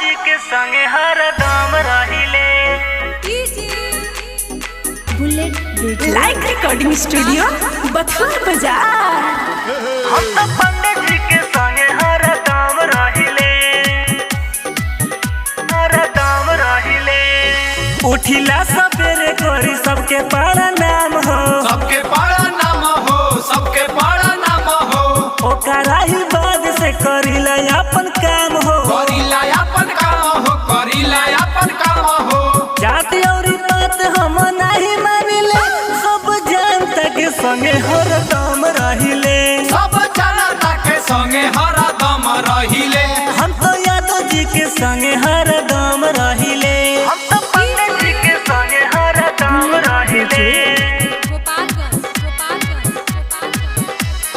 जी के संगे हरदम रहिले। Bullet like recording studio Bathua बाजार। हम तो पंडित जी के संगे हरदम रहिले, हरदम रहिले। उठिला सबेरे करी सबके प्रणाम हो, सबके पाड़ा नाम हो, सबके पाड़ा नाम हो। ओकरा ही बाद से करीला अपन काम हो, करीला अपन काम हो, करीला अपन काम हो। जाति और बात हम नहीं मानिले, सब जनता के संगे हरदम रहिले। सब जनता के संगे हरदम रहिले। हम तो यादव जी के संगे हरदम रहिले। हम तो पंडित जी के संगे हरदम रहिले।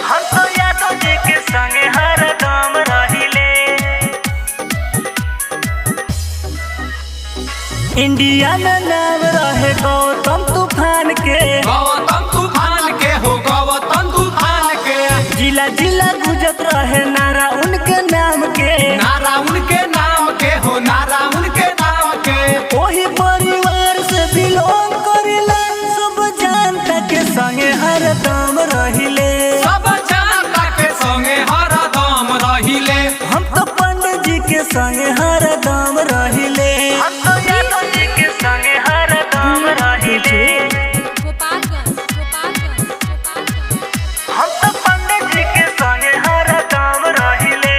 हम तो यादव जी के संगे हरदम रहिले। इंडिया में नाम रहे गौतम तूफान के, गौतम तूफान के हो, गौतम तूफान के। जिला जिला गुजत रहे नारा उनके नाम के, नारा उनके नाम के हो, नारा उनके नाम के। वही परिवार से बिलोंग करेला, सब जनता के संगे हरदम रहिले। सब जनता के संगे हरदम रहिले। हम तो पंडित जी के संगे हरदम रहिले। हम तो यादव जी के संगे हरदम रहिले। हम तो पंडित जी के संगे हरदम रहिले।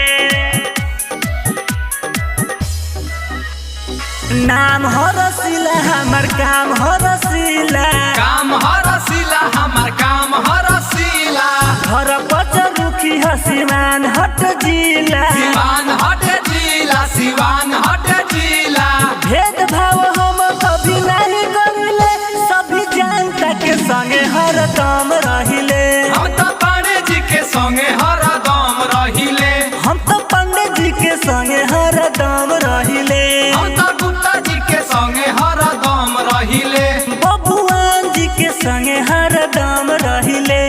नाम हो रसीला हमर, काम हो रसीला, काम हरसीला हमर, काम हरसीला। घर पचरुखी हसीमान हट जिला, सिवान हट जिला, सिवान हट जिला। भेदभाव हम कभी नहीं करिले, सभी जनता के संगे हरदम रहिले। हम तो पांडे जी के संगे हरदम रहिले। हम तो पंडित जी के संगे हरदम रहिले। हम तो गुप्ता जी के संगे हरदम रहिले। बबुआन जी के संगे हरदम रहिले।